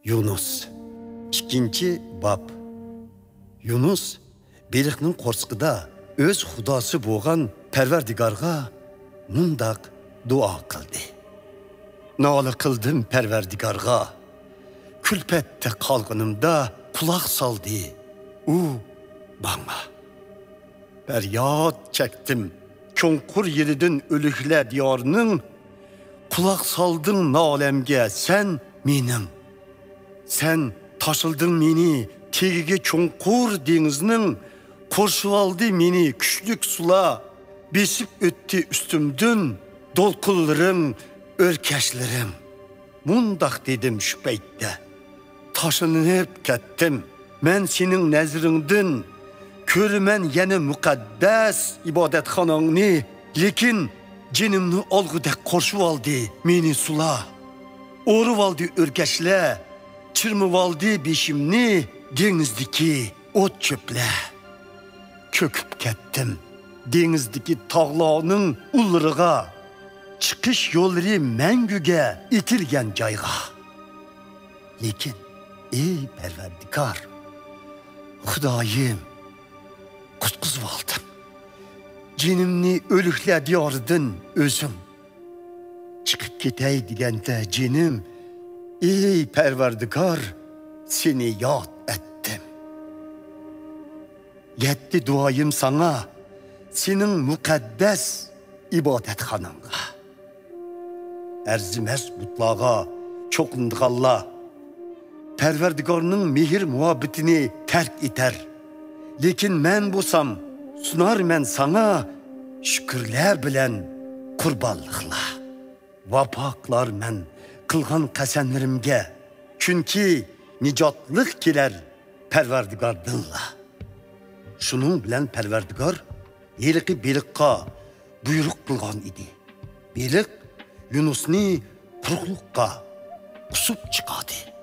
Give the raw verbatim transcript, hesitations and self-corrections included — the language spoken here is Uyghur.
يۇنۇس. ئىككىنچى باب. يۇنۇس بېلىقنىڭ قورسىقىدا ئۆز خۇداسى بولغان پەرۋەردىگارغا مۇنداق دۇئا قىلدى: نالە قىلدىم پەرۋەردىگارغا، كۈلپەتتە قالغىنىمدا قۇلاق سالدى ئۇ ماڭا. پەرياد چەكتىم چوڭقۇر يېرىدىن ئۆلۈكلەر دىيارىنىڭ، قۇلاق سالدىڭ نالەمگە سەن مېنىڭ. سەن تاشلىدىڭ مېنى تېگىگە چوڭقۇر دېڭىزنىڭ، قورشىۋالدى مېنى كۈچلۈك سۇلار، بېسىپ ئۆتتى ئۈستۈمدىن دولقۇنلىرىڭ، ئۆركەشلىرىڭ. مۇنداق دېدىم شۇ پەيتتە: تاشلىنىپ كەتتىم مەن سېنىڭ نەزىرىڭدىن، كۆرىمەن يەنە مۇقەددەس ئىبادەتخاناڭنى، لېكىن جېنىمنى ئالغۇدەك قورشىۋالدى مېنى سۇلار. ئورىۋالدى ئۆركەشلەر، چىرمىۋالدى بېشىمنى دېڭىزدىكى ئوت-چۆپلەر. چۆكۈپ كەتتىم دېڭىزدىكى تاغلارنىڭ ئۇلىرىغا، چىقىش يوللىرى مەڭگۈگە ئېتىلگەن جايغا. لېكىن، ئەي پەرۋەردىگار، خۇدايىم، قۇتقۇزۇۋالدىڭ جېنىمنى ئۆلۈكلەر دىيارىدىن ئۆزۈڭ. چىقىپ كېتەي دېگەندە جېنىم، ئەي پەرۋەردىگار، سېنى ياد ئەتتىم. يەتتى دۇئايىم ساڭا، سېنىڭ مۇقەددەس ئىبادەتخاناڭغا. ئەرزىمەس بۇتلارغا چوقۇنىدىغانلار پەرۋەردىگارنىڭ مېھىر-مۇھەببىتىنى تەرك ئېتەر. لېكىن مەن بولسام سۇنارمەن ساڭا شۈكۈرلەر بىلەن قۇربانلىقلار. ۋاپا قىلارمەن قىلغان قەسەملىرىمگە، چۈنكى نىجاتلىق كېلەر پەرۋەردىگاردىنلا. شۇنىڭ بىلەن پەرۋەردىگار ھېلىقى بېلىققا بۇيرۇق قىلغان ئىدى. بېلىق يۇنۇسنى قۇرۇقلۇققا قۇسۇپ چىقاردى.